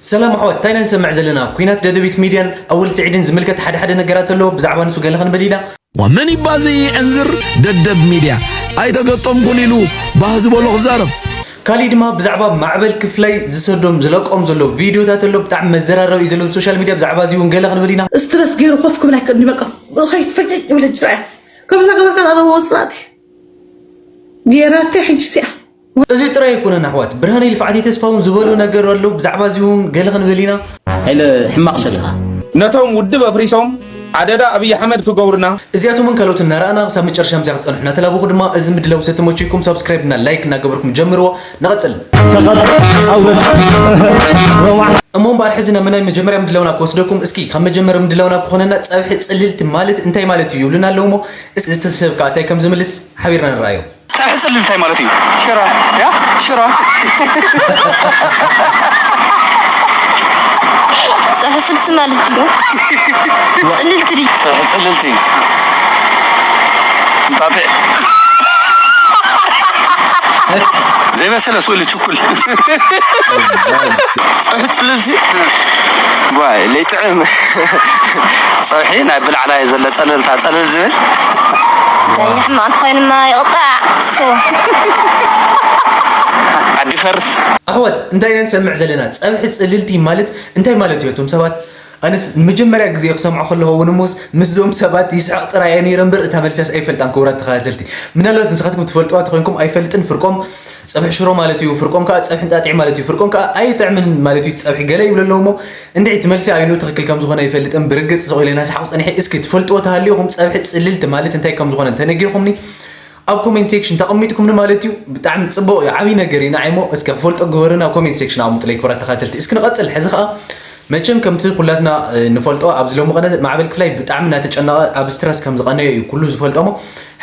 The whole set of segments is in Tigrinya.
ሰላም ኣሕዋት፣ እንታይ ኢና ንሰምዕ ዘለና? ኲናት ደደቢት ሚድያን ኣወል ስዒድን ዝምልከት ሓደ ሓደ ነገራት ኣሎ፣ ብዛዕባ ንሱ ገለ ክንብል ኢና። ومن يبازي أنزر ددب ميديا ኣይተገጠምኩን ኢሉ ባህዚ በሎ ክዛረብ። ካሊእ ድማ ብዛዕባ ማዕበል ክፍላይ ዝሰዶም ዝለቆም ዘሎ ቪድዮታት ኣሎ፣ ብጣዕሚ መዘራረቢ እዩ ዘሎ ሶሻል ሚድያ። ብዛዕባ እዚ እውን ገለ ክንብል ኢና። ስትረስ ገይሩ ኮፍ ክብል ኣይክእልን እዩ። በቃ ከይትፈጨጭ ብለጅ ከምዛ ገበርካ ኣበ ወፅናት ገይራተ ሕጂ ሲያ እዚ ጥራይ ኣይኮነን ኣሕዋት፣ ብርሃነይ ልፍዓተይ ተስፋውን ዝበሎ ነገር ኣሎ። ብዛዕባ እዚ እውን ገለ ክንብል ኢና። ኃይለ ሕማቕ ሰብ ኢኻ። ነቶም ውድብ ኣፍሪሶም ኣደዳ ኣብይ ኣሕመድ ክገብሩና። እዚኣቶምን ካልኦትን እናረኣና ክሳብ መጨረሻ ምሳይ ክትፀንሑ እናተላበኹ ድማ፣ እዚ ምድላው ዝተመቸኩም ሳብስክራይብ እና ላይክ እናገበርኩም ጀምርዎ። ንቐፅል። ሰቐጥ ኣውረድ ረዋዕ እሞ እምበኣር ሕዚ ናብ ናይ መጀመርያ ምድላውና ክወስደኩም። እስኪ ካብ መጀመርያ ምድላውና ክኾነና፣ ፀብሒ ፅልልቲ ማለት እንታይ ማለት እዩ ይብሉና ኣለዉ። እሞ እስኪ ዝተሰብ ከዓ እንታይ ከም ዝምልስ ሓቢርና ንረኣዮ። ፀብሒ ፅልልቲ እንታይ ማለት እዩ? ሽሮ። ያ ሽሮ። ፀብሒ ስልሲ ማለት እዩ። ፅልልቲ ድዩ? ፀብሒ ፅልልቲ። እንጣጢዕ። ዘይበሰለ ስእሊ ችኩል። ፀብሒ ፅልልቲ። ጓይ ለይጥዕም። ፀብሒ ናይ ብላዕላይ ዘሎ ፀለልታ ፀለል ዝብል። ሕማቕ እንተኾይኑማ ይቕፃዕ። ኣዲ ፈርስ። ኣሕዋት፣ እንታይ ኢና ንሰምዕ ዘለና? ፀብሒ ፅልልቲ ማለት እንታይ ማለት እዩ? እቶም ሰባት፣ ኣነስ ንመጀመርያ ግዜ ክሰምዖ ከለኹ እውን እሞስ ምስዞም ሰባት ይስሕቕ ጥራይ እየ ነይረ እምበር እታ መልሳስ ኣይፈልጣን። ክቡራት ተኸታተልቲ፣ ምናልባት ንስኻትኩም ትፈልጥዋ ተኾይንኩም ኣይፈልጥን። ፍርቆም ፀብሒ ሽሮ ማለት እዩ፣ ፍርቆም ከዓ ፀብሒ እንጣጢዕ ማለት እዩ፣ ፍርቆም ከዓ ኣይጥዕምን ማለት እዩ ፀብሒ ገለ ይብሉ ኣለዉ። እሞ እንድዒ እቲ መልሲ ኣይኑ ትኽክል ከም ዝኾነ ኣይፈልጥን። ብርግፅ ስቕ ኢለ እናሰሓቑ ፀኒሐ። እስኪ ትፈልጥዎ ተሃልዩኹም ፀብሒ ፅልልቲ ማለት እንታይ ከም ዝኾነ እንተነጊርኩምኒ ኣብ ኮሜንት ሴክሽን ተቐሚጥኩምኒ ማለት እዩ። ብጣዕሚ ፅቡቕ እዩ፣ ዓብዪ ነገር እዩ። ንዓይ እሞ እስከ ክፈልጦ ግበሩኒ ኣብ ኮሜንት ሴክሽን ኣቐምጡለይ ክቡራት ተኸታተልቲ። እስኪ ንቐፅል። ሕዚ ከዓ መቸም ከምቲ ኩላትና እ፣ ንፈልጦ ኣብዚ ሎሚ ቐነ ማዕበል ክፍላይ ብጣዕሚ እናተጨነቐ ኣብ ስትረስ ከም ዝቐነየ እዩ ኩሉ ዝፈልጦ። እሞ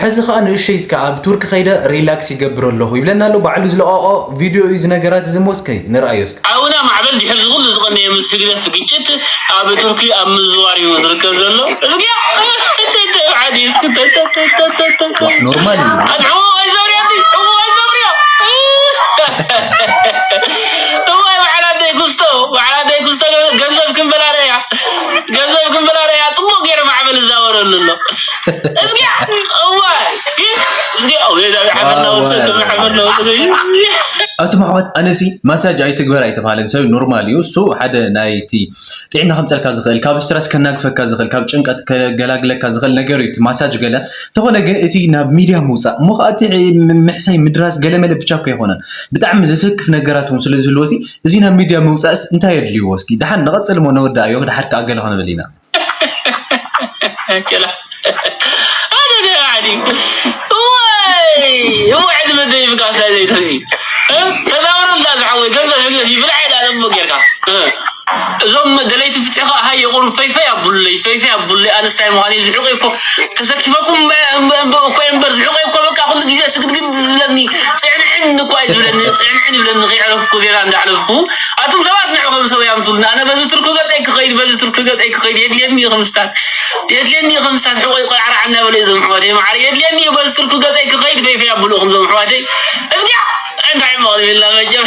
ሕዚ ከዓ ንእሸይ እስከ ኣብ ቱርኪ ከይደ ሪላክስ ይገብር ኣለኹ ይብለና ኣሎ። ባዕሉ ዝለቐቖ ቪድዮ እዩ እዚ ነገራት እዚ። እሞ እስከ ንርኣዮ እስከ። ኣቡና ማዕበል ድሕሪ ዝኹሉ ዝቐነየ ምስ ህግደፍ ግጭት ኣብ ቱርኪ ኣብ ምዝዋር እዩ ዝርከብ ዘሎ። እዝግያ ዓዲ እስኪ ተ- ተ- ተ- ተ- ተ- ተ- ተ- ኖርማል እዩ። ኣድሕዎ ኣይዘብርዮ እቲ፣ ሕዎ ኣይዘብርዮ። እዋይ በዓል ኣደይ ኩስቶ፣ በዓል ኣደይ ኩስቶ ገንዘብ ክንበላለ እያ፣ ገንዘብ ክንበላለ እያ። ጽቡቕ ገይረ ማዕበል እዛወረሉ ኣሎ። እዝግያ እዋይ እስኪ እዝግያ ወይ ዳዊ ሓፈርና ወሰድኩም ሓፈርና ወሰድኩም። ኣቱም ኣሕዋት፣ ኣነሲ ማሳጅ ኣይትግበር ኣይተባሃለን። ሰብ ኖርማል እዩ። እሱ ሓደ ናይቲ ጥዕና ከምፀልካ ዝኽእል፣ ካብ ስትረስ ከናግፈካ ዝኽእል፣ ካብ ጭንቀት ከገላግለካ ዝኽእል ነገር እዩ እቲ ማሳጅ ገለ። እንተኾነ ግን እቲ ናብ ሚድያ ምውፃእ እሞ ከዓ እቲ ምሕሳይ ምድራስ ገለመለ ብቻ እኮ ኣይኮነን። ብጣዕሚ ዘሰክፍ ነገራት እውን ስለ ዝህልዎ ሲ እዚ ናብ ሚድያ ምውፃእስ እንታይ የድልይዎ? እስኪ ደሓን ንቐፅል እሞ ነወዳእዮ፣ ደሓር ከዓ ገለ ክንብል ኢና። ቸላ ኣነ ደባዕዲ ወይ ወይ ዕድመ ዘይብካ ሳይ ዘይትርኢ ተዛውሮ እንዳ ዝሓወይ ገንዘብ ህግዘፍ ይብልዓ ኢላ ለሞ ጌርካ እዞም ደለይቲ ፍትሒ ከዓ ሃየ ቁሩብ ፈይፈይ ኣቡለይ ፈይፈይ ኣቡለይ ኣነስታይ ምዃነይ ዝሕቁ እኮ ተሰኪፈኩም እኮ እምበር ዝሕቁ እኮ በቃ ኩሉ ግዜ ስግድግድ ዝብለኒ ፅዕንዕን እኳ እዩ ዝብለኒ ፅዕንዕን ይብለኒ ከይዕረፍኩ ዜና እንዳዕለፍኩ ኣቱም ሰባት ንዑ ከም ሰብ ያምሱልና ኣነ በዚ ትርኩ ገፀይ ክኸይድ በዚ ትርኩ ገፀይ ክኸይድ የድልየኒ እዩ ከምስታት የድልየኒ እዩ ከምስታት ሕቆይ ቆልዓ ራዓ እናበለ እዩ ዞም ኣሕዋተይ ማዓረ የድልየኒ እዩ በዚ ትርኩ ገፀይ ክኸይድ ፈይፈይ ኣብሉ እኹም ዞም ኣሕዋተይ እዝግያ እንታይ እሞ ክብል መቸም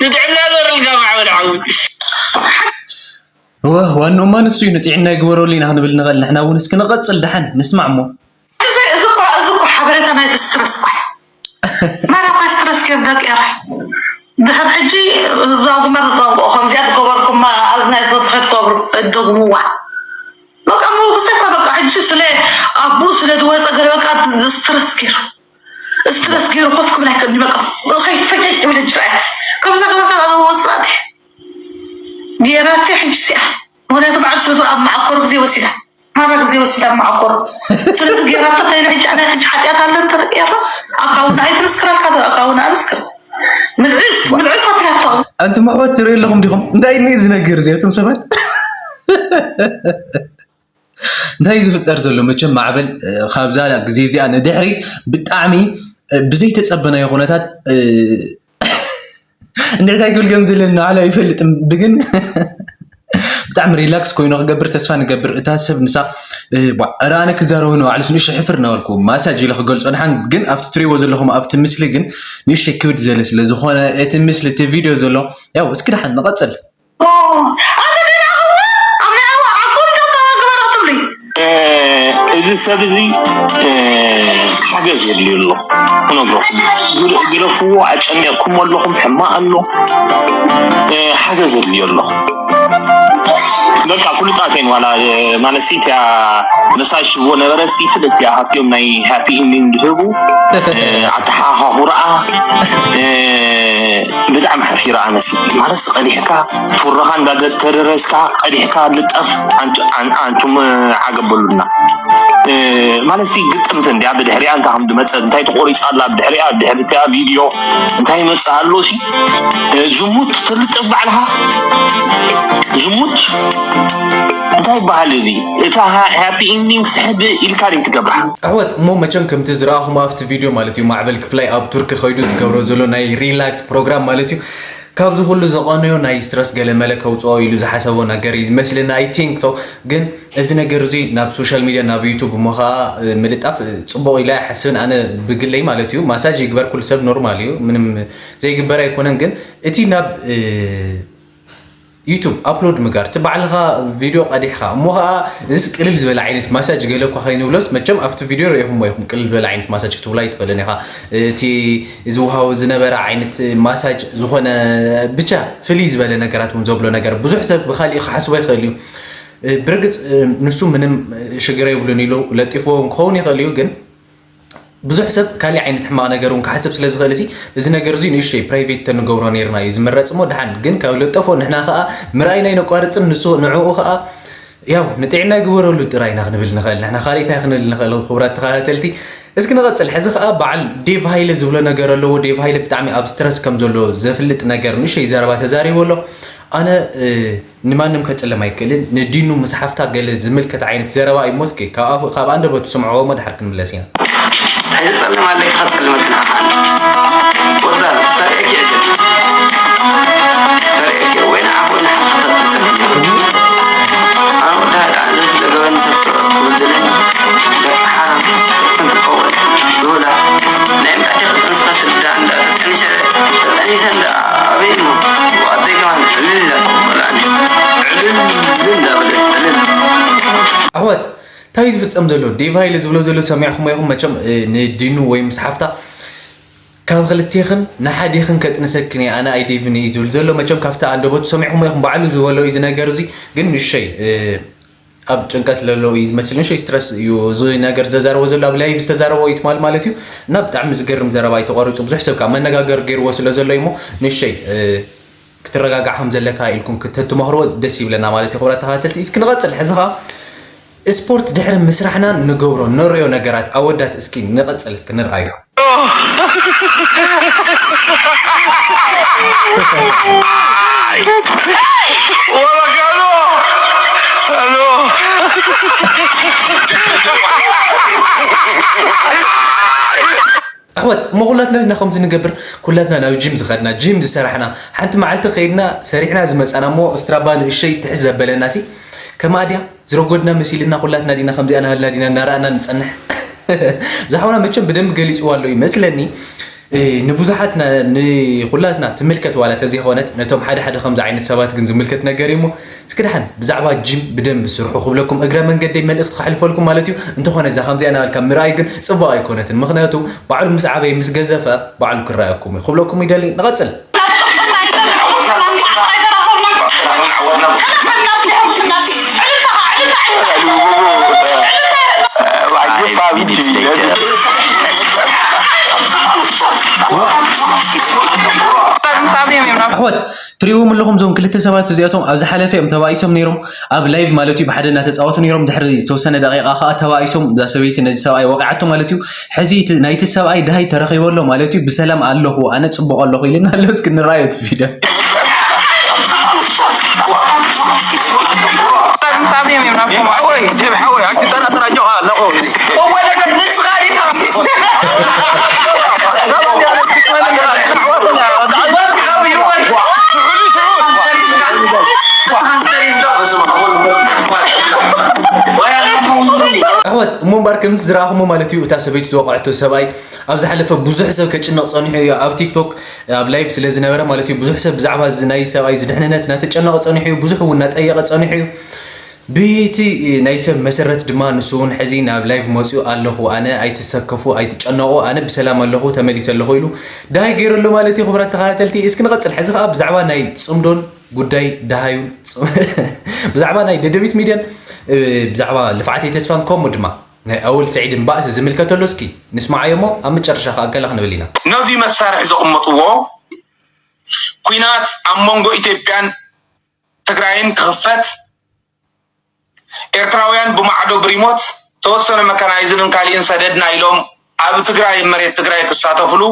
ንጥዕና ዘርልካ ማዕበል ዓው እወ ዋናማ ንሱ እዩ። ንጥዕና ይግበረሉ ኢና ክንብል ንኽእል። ንሕና እውን እስኪ ንቐፅል ደሓን ንስማዕ እሞ። እዚ እኮ እዚ እኮ ሓበሬታ ናይ ስትረስ እኮ እዩ። ማራ እኮ ስትረስ ገይሩ ደቂ ኤረ ድሕር ሕጂ ህዝባዊ ግንባር ተጠንቅቑ ከምዚኣ ትገበርኩማ ኣብዚ ናይ ሰብ ከትገብሩ እደግምዋ በቃ መንግስቲ እኮ በቃ ሕጂ ስለ ኣቡ ስለ ዝወፀ ገለ በቃ ስትረስ ገይሩ ስትረስ ገይሩ ኮፍ ክብል ኣይክእል በቃ ከይትፈጨጭ ብልጅ ከምዛ ገበርካ ወፅናት ገይራተ ሕጂ ሲኣ ምክንያቱ በዓል ስቱ ኣብ መዓኮር ግዜ ወሲዳ ማራ ግዜ ወሲዳ ኣብ መዓኮር ስለዚ ገይራተ ከይነ ሕጂ ኣነ ሕጂ ሓጢኣት ኣሎ እንተተቀየራ ኣካውና ኣይትምስክረልካ ዶ ኣካውና ኣምስክር ምልዕስ ምልዕስ ኣትያታ ኣንቱም ኣሕዋት ትርእዩ ኣለኹም ዲኹም? እንታይ እኒ ዝነግር እዚኣቶም ሰባት እንታይ ዝፍጠር ዘሎ መቸም ማዕበል ካብዛ ግዜ እዚኣ ንድሕሪ ብጣዕሚ ብዘይተፀበናዮ ኩነታት እንድሕታይ ክብል ከም ዘለና ባዕሉ ኣይፈልጥን ብግን ብጣዕሚ ሪላክስ ኮይኑ ክገብር ተስፋ ንገብር። እታ ሰብ ንሳ እ፣ ቧ፣ እረ ኣነ ክዛረቡ ንባዕሉስ ንእሽቶ ሕፍር እናበልኩ ማሳጅ ኢለ ክገልጾ ድሓን፣ ግን ኣብቲ ትሪእዎ ዘለኹም ኣብቲ ምስሊ ግን ንእሽቶ ክብድ ዘለ ስለ ዝኾነ እቲ ምስሊ እቲ ቪድዮ ዘሎ ያው እስኪ ድሓን ንቐጽል። ኣቲ ዜና ኣዋ ኣብ ናይ ኣዋ ኣኩም ከም ተዋግበረ ክትብሉይ እዚ ሰብ እዚ ሓገዝ የድልዩ ኣሎ ክነግረኩም። ግደፍዎ፣ ኣጨኒቕኩም ኣለኹም፣ ሕማቕ ኣሎ፣ ሓገዝ የድልዩ ኣሎ። በቃ ፍሉጣት እየን ዋላ ማለት ሲ እቲያ መሳጅ ሽቦ ነበረ ሲ ፍልጥ እያ ሃፍቲኦም ናይ ሃፒ ኢንዲንግ ድህቡ ኣተሓኻኹ ረኣ ብጣዕሚ ሓፊረ ኣነሲ ማለት ቀሊሕካ ፉረኻ እንዳተደረስካ ቀዲሕካ ልጠፍ ኣንቱም ዓገብ በሉና። ማለት ሲ ግጥምቲ እንዲያ ብድሕሪኣ እንታይ ከም ዝመፀ እንታይ ተቆሪፃ ኣላ ብድሕሪኣ ብድሕሪ እቲኣ ቪድዮ እንታይ ይመፅእ ኣሎ ሲ ዝሙት ትልጥፍ ባዕልኻ ዝሙት እንታይ ይበሃል እዚ እታ ሃፒ ኢንዲንግ ስሕብ ኢልካ ድዩ ትገብራ? ኣሕዋት እሞ መቸም ከምቲ ዝረኣኹም ኣብቲ ቪድዮ ማለት እዩ ማዕበል ክፍላይ ኣብ ቱርኪ ከይዱ ዝገብሮ ዘሎ ናይ ሪላክስ ፕሮግራም ማለት እዩ ካብዚ ኩሉ ዘቐነዮ ናይ ስትረስ ገለ መለ ከውፅኦ ኢሉ ዝሓሰቦ ነገር እዩ ዝመስለኒ I think so ግን እዚ ነገር እዚ ናብ ሶሻል ሚድያ ናብ ዩቱብ እሞ ከዓ ምልጣፍ ፅቡቕ ኢለ ኣይሓስብን ኣነ ብግለይ ማለት እዩ ማሳጅ ይግበር ኩሉ ሰብ ኖርማል እዩ ምንም ዘይግበር ኣይኮነን ግን እቲ ናብ ዩቱብ ኣፕሎድ ምግባር እቲ ባዕልኻ ቪድዮ ቀዲሕኻ እሞ ከዓ እዚስ ቅልል ዝበለ ዓይነት ማሳጅ ገለ እኳ ከይንብሎስ መቸም ኣብቲ ቪድዮ ርኢኹሞ ኢኹም ቅልል ዝበለ ዓይነት ማሳጅ ክትብሎ ኣይትኽእልን ኢኻ እቲ ዝውሃቦ ዝነበረ ዓይነት ማሳጅ ዝኾነ ብቻ ፍልይ ዝበለ ነገራት እውን ዘብሎ ነገር ብዙሕ ሰብ ብካሊእ ክሓስቦ ይኽእል እዩ ብርግፅ ንሱ ምንም ሽግር የብሉን ኢሉ ለጢፍዎ እውን ክኸውን ይኽእል እዩ ግን ብዙሕ ሰብ ካሊእ ዓይነት ሕማቕ ነገር እውን ክሓስብ ስለ ዝኽእል ሲ እዚ ነገር እዚ ንእሽተይ ፕራይቬት ተንገብሮ ነይርና እዩ ዝምረፅ እሞ ድሓን ግን ካብ ለጠፎ ንሕና ከዓ ምርኣይና ኣይነቋርፅን ንሱ ንዕኡ ከዓ ያው ንጥዕና ግበረሉ ጥራይ ኢና ክንብል ንኽእል ንሕና ካሊእ እንታይ ክንብል ንኽእል ክቡራት ተኸታተልቲ እስኪ ንቐፅል ሕዚ ከዓ በዓል ዴቭ ሃይለ ዝብሎ ነገር ኣለዎ ዴቭ ሃይለ ብጣዕሚ ኣብ ስትረስ ከም ዘሎ ዘፍልጥ ነገር ንእሽተይ ዘረባ ተዛሪቡ ኣሎ ኣነ ንማንም ከጽልም ኣይክእልን። ንዲኑ ምስ ሓፍታ ገለ ዝምልከት ዓይነት ዘረባ እዩ እሞ እስኪ ካብ ኣንደበቱ ስምዕዎ እሞ ደሓር ክንምለስ ኢና። እንታይ ዝጸልም ኣለኪ ከጸልመኪ ንዓኻ ኣነ። ወዛል ከርእየኪ እየ ግን። ከርእየኪ እየ ወይ ንዓኺ ወይ ንሓፍትኺ ከጸልም። ኣነ ወዲ ሃይለ ኣነ ስለ ገበን ሰብ ክብል ደልየኒ። ደቂ ሓራም ክትክን ትኸውን። ዱሁላ ናይ ምንታይ ዲኺ ጥንስኻ ስዳ እንዳ ተጠኒሰ ተጠኒሰ እንዳ ኣበይ እሞ ብኣደይ ከማን ዕልል ኢላ ተቐበላኒ። ዕልል እንዳበለት ዕልል። ኣሕዋት እንታይ እዩ ዝፍጸም ዘሎ? ዴቭ ሃይለ ዝብሎ ዘሎ ሰሚዕኹሞ ኢኹም መቸም ንዲኑ ወይ ምስ ሓፍታ ካብ ክልቴኽን ንሓዴኽን ከጥንሰክን እየ ኣነ ኣይዴቭን እዩ ዝብል ዘሎ መቸም ካብቲ ኣንደበቱ ሰሚዕኹሞ ኢኹም ባዕሉ ዝበሎ እዩ ዝነገር እዚ ግን ንሸይ ኣብ ጭንቀት ለሎ እዩ ዝመስል ንሸይ ስትረስ እዩ እዚ ነገር ዘዛረቦ ዘሎ ኣብ ላይቭ ዝተዛረቦ እዩ ትማል ማለት እዩ እና ብጣዕሚ ዝገርም ዘረባ እዩ ተቋሪፁ ብዙሕ ሰብ ከዓ መነጋገር ገይርዎ ስለ ዘሎ እሞ ንሸይ ክትረጋጋዕ ከም ዘለካ ኢልኩም ክትትመኽርዎ ደስ ይብለና ማለት እዩ ክብራት ተኸታተልቲ እስኪ ንቐፅል ሕዚ ከዓ ስፖርት ድሕሪ ምስራሕና ንገብሮ ነርእዮ ነገራት ኣወዳት እስኪ ንቐፅል እስኪ ንርኣዮ ኣሕዋት እሞ ኩላትና ዲና ከምዚ ንገብር ኩላትና ናብ ጂም ዝኸድና ጂም ዝሰራሕና ሓንቲ መዓልቲ ከይድና ሰሪሕና ዝመፃና እሞ ስትራባ ንእሸይ ትሕዝ ዘበለና ሲ ከማኣ ድያ ዝረጎድና መሲልና ኩላትና ዲና ከምዚኣ ናሃልና ዲና እናረኣና ንፀንሕ ዝሓውና መቸም ብደንብ ገሊፅዋ ኣሎ ይመስለኒ ንብዙሓትና ንኹላትና ትምልከት ዋላ ተዘይኾነት ነቶም ሓደ ሓደ ከምዚ ዓይነት ሰባት ግን ዝምልከት ነገር እዩ እሞ እስኪ ደሓን ብዛዕባ ጂም ብደንብ ስርሑ ክብለኩም እግረ መንገደይ መልእኽቲ ከሕልፈልኩም ማለት እዩ እንተኾነ እዛ ከምዚኣ ናበልካ ምርኣይ ግን ፅቡቕ ኣይኮነትን ምኽንያቱ ባዕሉ ምስ ዓበየ ምስ ገዘፈ ባዕሉ ክረኣየኩም እዩ ክብለኩም ይደሊ ንቐፅል ኣሕዋት ትሪእዎም ኣለኹም እዞም ክልተ ሰባት እዚኣቶም ኣብ ዝሓለፈ እዮም ተባኢሶም ነይሮም ኣብ ላይቭ ማለት እዩ ብሓደ እናተፃወቱ ነይሮም ድሕሪ ዝተወሰነ ደቂቃ ከዓ ተባኢሶም እዛ ሰበይቲ ነዚ ሰብኣይ ወቂዓቶ ማለት እዩ ሕዚ ናይቲ ሰብኣይ ድሃይ ተረኺበ ኣሎ ማለት እዩ ብሰላም ኣለኹ ኣነ ፅቡቕ ኣለኹ ኢልና ኣሎ እስኪ ንረኣዮ እቲ ቪድዮ ኣሕዋት፣ እሞ እምበኣር ከምቲ ዝረኣኹሞ ማለት እዩ፣ እታ ሰበይቲ ዝወቕዐቶ ሰብኣይ ኣብ ዝሓለፈ ብዙሕ ሰብ ከጭንቕ ጸኒሑ እዩ። ኣብ ቲክቶክ ኣብ ላይቭ ስለ ዝነበረ ማለት እዩ፣ ብዙሕ ሰብ ብዛዕባ እዚ ናይ ሰብኣይ እዚ ድሕንነት እናተጨነቐ ጸኒሑ እዩ፣ ብዙሕ እውን እናጠየቐ ጸኒሑ እዩ። ብቲ ናይ ሰብ መሰረት ድማ ንሱ እውን ሕዚ ናብ ላይቭ መፂኡ፣ ኣለኹ ኣነ፣ ኣይትሰከፉ ኣይትጨነቑ፣ ኣነ ብሰላም ኣለኹ፣ ተመሊሰ ኣለኹ ኢሉ ዳይ ገይሩ ኣሎ ማለት እዩ። ክቡራት ተኸታተልቲ፣ እስኪ ንቐፅል። ሕዚ ከዓ ብዛዕባ ናይ ፅምዶን ጉዳይ ደሃዩ ብዛዕባ ናይ ደደቢት ሚድያን ብዛዕባ ልፍዓተይ ተስፋን ከምኡ ድማ ናይ ኣወል ሰዒድን ባእሲ ዝምልከተሉ እስኪ ንስማዓዮ እሞ ኣብ መጨረሻ ከዓ ገላ ክንብል ኢና። ነዚ መሳርሒ ዘቕመጥዎ ኲናት ኣብ መንጎ ኢትዮጵያን ትግራይን ክኽፈት ኤርትራውያን ብማዕዶ ብሪሞት ተወሰነ መካናይዝድን ካሊእን ሰደድና ኢሎም ኣብ ትግራይ መሬት ትግራይ ክሳተፍሉ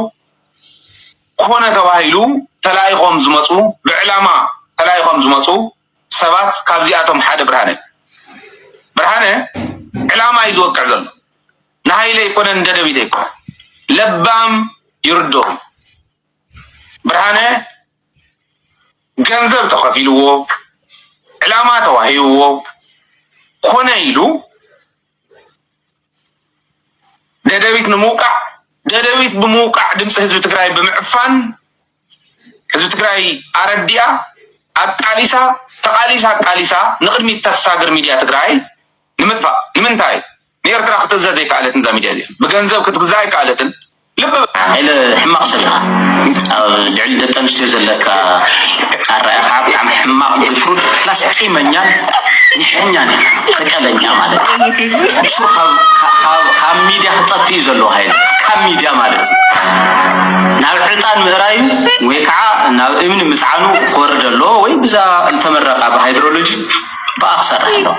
ኮነ ተባሂሉ ተላኢኾም ዝመፁ ብዕላማ ተላኢኾም ዝመፁ ሰባት ካብዚኣቶም ሓደ ብርሃነ እዩ። ብርሃነ ዕላማ እዩ ዝወቅዕ ዘሎ። ንሃይለ ኣይኮነን ንደደቢት ኣይኮነን። ለባም ይርድኦ እዩ። ብርሃነ ገንዘብ ተኸፊልዎ ዕላማ ተዋሂብዎ ኮነ ኢሉ ደደቢት ንምውቃዕ ደደቢት ብምውቃዕ ድምፂ ህዝቢ ትግራይ ብምዕፋን ህዝቢ ትግራይ ኣረዲኣ ኣቃሊሳ ተቓሊሳ ኣቃሊሳ ንቕድሚት ተሳግር ሚድያ ትግራይ ንምጥፋእ ንምንታይ ንኤርትራ ክትእዘዝ ኣይከኣለትን እዛ ሚድያ እዚኣ ብገንዘብ ክትግዛእ ኣይከኣለትን ልቢ በል። ሓይለ ሕማቕ ሰብ ኢኻ ኣብ ልዕሊ ደቂ ኣንስትዮ ዘለካ ኣረኣእያ ከዓ ብጣዕሚ ሕማቕ ድፍሩጥ ፕላስ ቂመኛን ንሕኛን ኢኻ ቀለኛ ማለት እዩ ብሱር ካብ ሚድያ ክጠፍእ እዩ ዘለዎ ሃይለ ካብ ሚድያ ማለት እዩ ናብ ዕጣን ምእራዩ ወይ ከዓ ናብ እምኒ ምፅዓኑ ክወርድ ኣለዎ ወይ ብዛ ዝተመረቃ ብሃይድሮሎጂ ብኣ ክሰርሕ ኣለዎ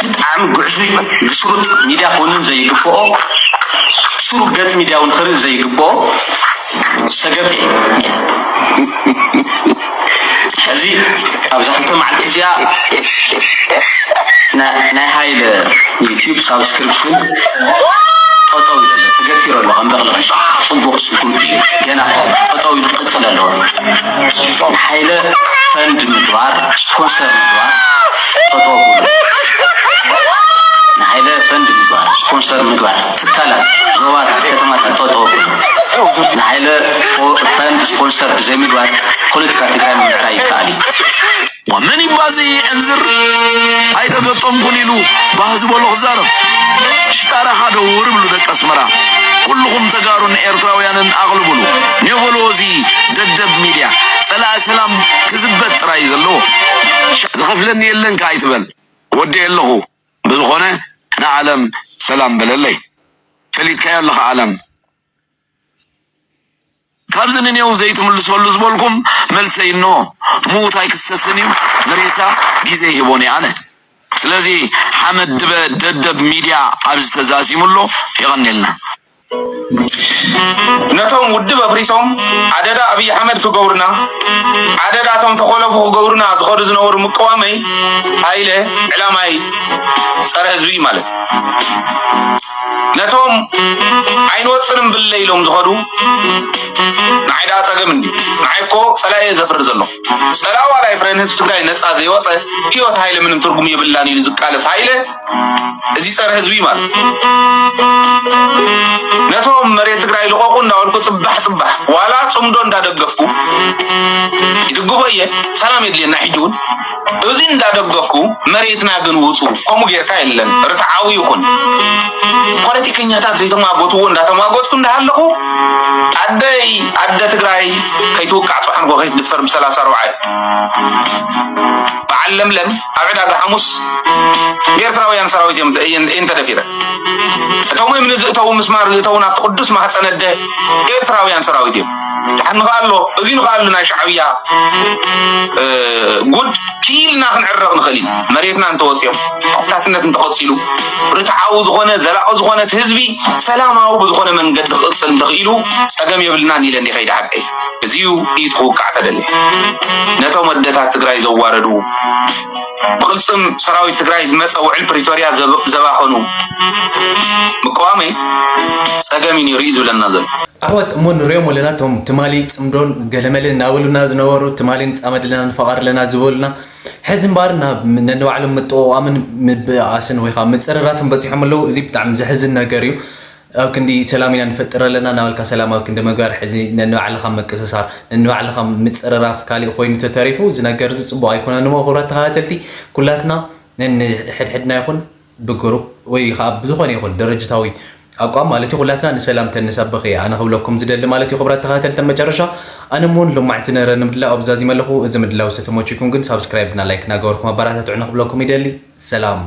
ብጣዕሚ ጉዕዙይ ግስሩጥ ሚድያ ክውንን ዘይግብኦ ስሩብ ገፅ ሚድያ እውን ክርኢ ዘይግብኦ ሰገጥ ሕዚ ኣብዛ ክልተ መዓልቲ እዚኣ ናይ ሃይለ ዩቲዩብ ሳብስክሪፕሽን ጠጠው ኢለ ተገቲሩ ኣሎ ከም በቕሊ ፅቡቅ ስጉምቲ እዩ ገና ጠጠው ኢሉ ክቅፅል ኣለዎ ሓይለ ፈንድ ምግባር ስፖንሰር ምግባር ጠጠው ብሉ ንሓይለ ፈንድ ምግባር ስፖንሰር ምግባር ትካላት ዞባታት ከተማታት ጠጠው ብሉ ንሓይለ ፈንድ ስፖንሰር ብዘይምግባር ፖለቲካ ትግራይ ንምዕራይ ይከኣል እዩ ومن يبازي يعنزر ኣይተገጠምኩን ኢሉ ባህ ዝበሎ ክዛረብ ሽጣራ ሓደ ውር ብሉ ደቂ ኣስመራ ኩልኹም ተጋሩን ኤርትራውያንን ኣቕልብሉ ኔበሎ እዚ ደደብ ሚድያ ጸላኢ ሰላም ክዝበት ጥራይ እዩ ዘለዎ ዝኸፍለኒ የለን ከ ኣይትበል ወዲ ኣለኹ ብዝኾነ ንዓለም ሰላም በለለይ ፈሊጥካዮ ኣለኻ ዓለም ካብዚ ንኔው ዘይትምልሰሉ ዝበልኩም መልሰይ እንሆ። ምዉት ኣይክሰስን እዩ፣ ንሬሳ ግዜ ይህቦን እየ ኣነ። ስለዚ ሓመድ ድበ ደደብ ሚድያ ኣብዚ ተዛዚሙ ኣሎ። የቐንየልና። ነቶም ውድብ ኣፍሪሶም ኣደዳ ኣብይ ኣሕመድ ክገብሩና ኣደዳ እቶም ተኾለፉ ክገብሩና ዝኸዱ ዝነበሩ ምቅዋመይ ሃይለ ዕላማይ ጸረ ህዝቢ እዩ ማለት እዩ። ነቶም ኣይንወፅን እምብለ ኢሎም ዝኸዱ ንዓይ ደኣ ፀገም እንድዩ። ንዓይ እኮ ፀላኢ እየ ዘፍሪ ዘሎ። ፀላኢ ዋላ ኣይፍረን ህዝቢ ትግራይ ነፃ ዘይወፀ ህይወት ሃይለ ምንም ትርጉም የብላን ኢሉ ዝቃለስ ሃይለ እዚ ፀረ ህዝቢ ማለት ነቶም መሬት ትግራይ ልቐቑ እንዳበልኩ ፅባሕ ፅባሕ ዋላ ፅምዶ እንዳደገፍኩ ይድግፎ እየ ሰላም የድልየና ሕጂ እውን እዚ እንዳደገፍኩ መሬትና ግን ውፁ ከምኡ ጌርካ የለን ርትዓዊ ይኹን ፖለቲከኛታት ዘይተማጎትዎ እንዳተማጎትኩ እንዳሃለኹ ኣደይ ኣደ ትግራይ ከይትውቃዕ ፅባሕ ንጎ ከይትድፈር ብ ሰላሳ ኣርባዓ በዓል ለምለም ኣብ ዕዳጋ ሓሙስ ብኤርትራውያን ሰራዊት እዮም እየን ተደፊረን እቶም እምኒ ዝእተዉ ምስማር ዝእተዉ ናብቲ ቅዱስ ማህፀን ኣደ ኤርትራውያን ሰራዊት እዮም ድሓር ንኽኣሎ እዚ ንኽኣሉ ናይ ሻዕብያ ጉድ ክኢልና ክንዕረቕ ንኽእል ኢና መሬትና እንተወፂኦም ሓታትነት እንተቐፂሉ ርትዓዊ ዝኾነ ዘላቒ ዝኾነ እቲ ህዝቢ ሰላማዊ ብዝኾነ መንገዲ ክቕፅል እንተኽኢሉ ፀገም የብልናን ኢለ እንዲ ከይደ ሓቀይ እዚዩ ኢድ ክውቃዕ ተደልየ ነቶም ኣደታት ትግራይ ዘዋረዱ ብቕልፅም ሰራዊት ትግራይ ዝመፀ ውዕል ፕሪቶርያ ዘባኸኑ ምቅዋመይ ፀገም እዩ ነይሩ እዩ ዝብለና ዘሎ ኣሕዋት እሞ ንሪኦም ኣለና እቶም ትማሊ ፅምዶን ገለመልን እናበሉና ዝነበሩ ትማሊ ንፃመድ ኣለና ንፈቓር ኣለና ዝበሉና ሕዚ እምበኣር ናብ ነንባዕሎም ምጥቕቓምን ምብኣስን ወይ ከዓ ምፅርራፍን በፂሖም ኣለዉ። እዚ ብጣዕሚ ዘሕዝን ነገር እዩ። ኣብ ክንዲ ሰላም ኢና ንፈጥር ኣለና እናበልካ ሰላም ኣብ ክንዲ ምግባር፣ ሕዚ ነንባዕልኻ ምቅስሳር፣ ነንባዕልኻ ምፅርራፍ ካሊእ ኮይኑ ተተሪፉ፣ እዚ ነገር እዚ ፅቡቕ ኣይኮነን እሞ። ክቡራት ተኸታተልቲ፣ ኩላትና ነንሕድሕድና ይኹን ብግሩፕ ወይ ከዓ ብዝኾነ ይኹን ድርጅታዊ ኣቋም ማለት እዩ፣ ኩላትና ንሰላም ተንሰብኽ እየ ኣነ ክብለኩም ዝደሊ ማለት እዩ። ክቡራት ተኸታተልቲ፣ መጨረሻ ኣነ እውን ሎማዕንቲ ዝነበረ ንምድላው ኣብዛዚመ ኣለኹ። እዚ ምድላው ዝተመችኩም ግን ሳብስክራይብ እና ላይክ እናገበርኩም ኣበረታትዑኒ ክብለኩም ይደሊ። ሰላም።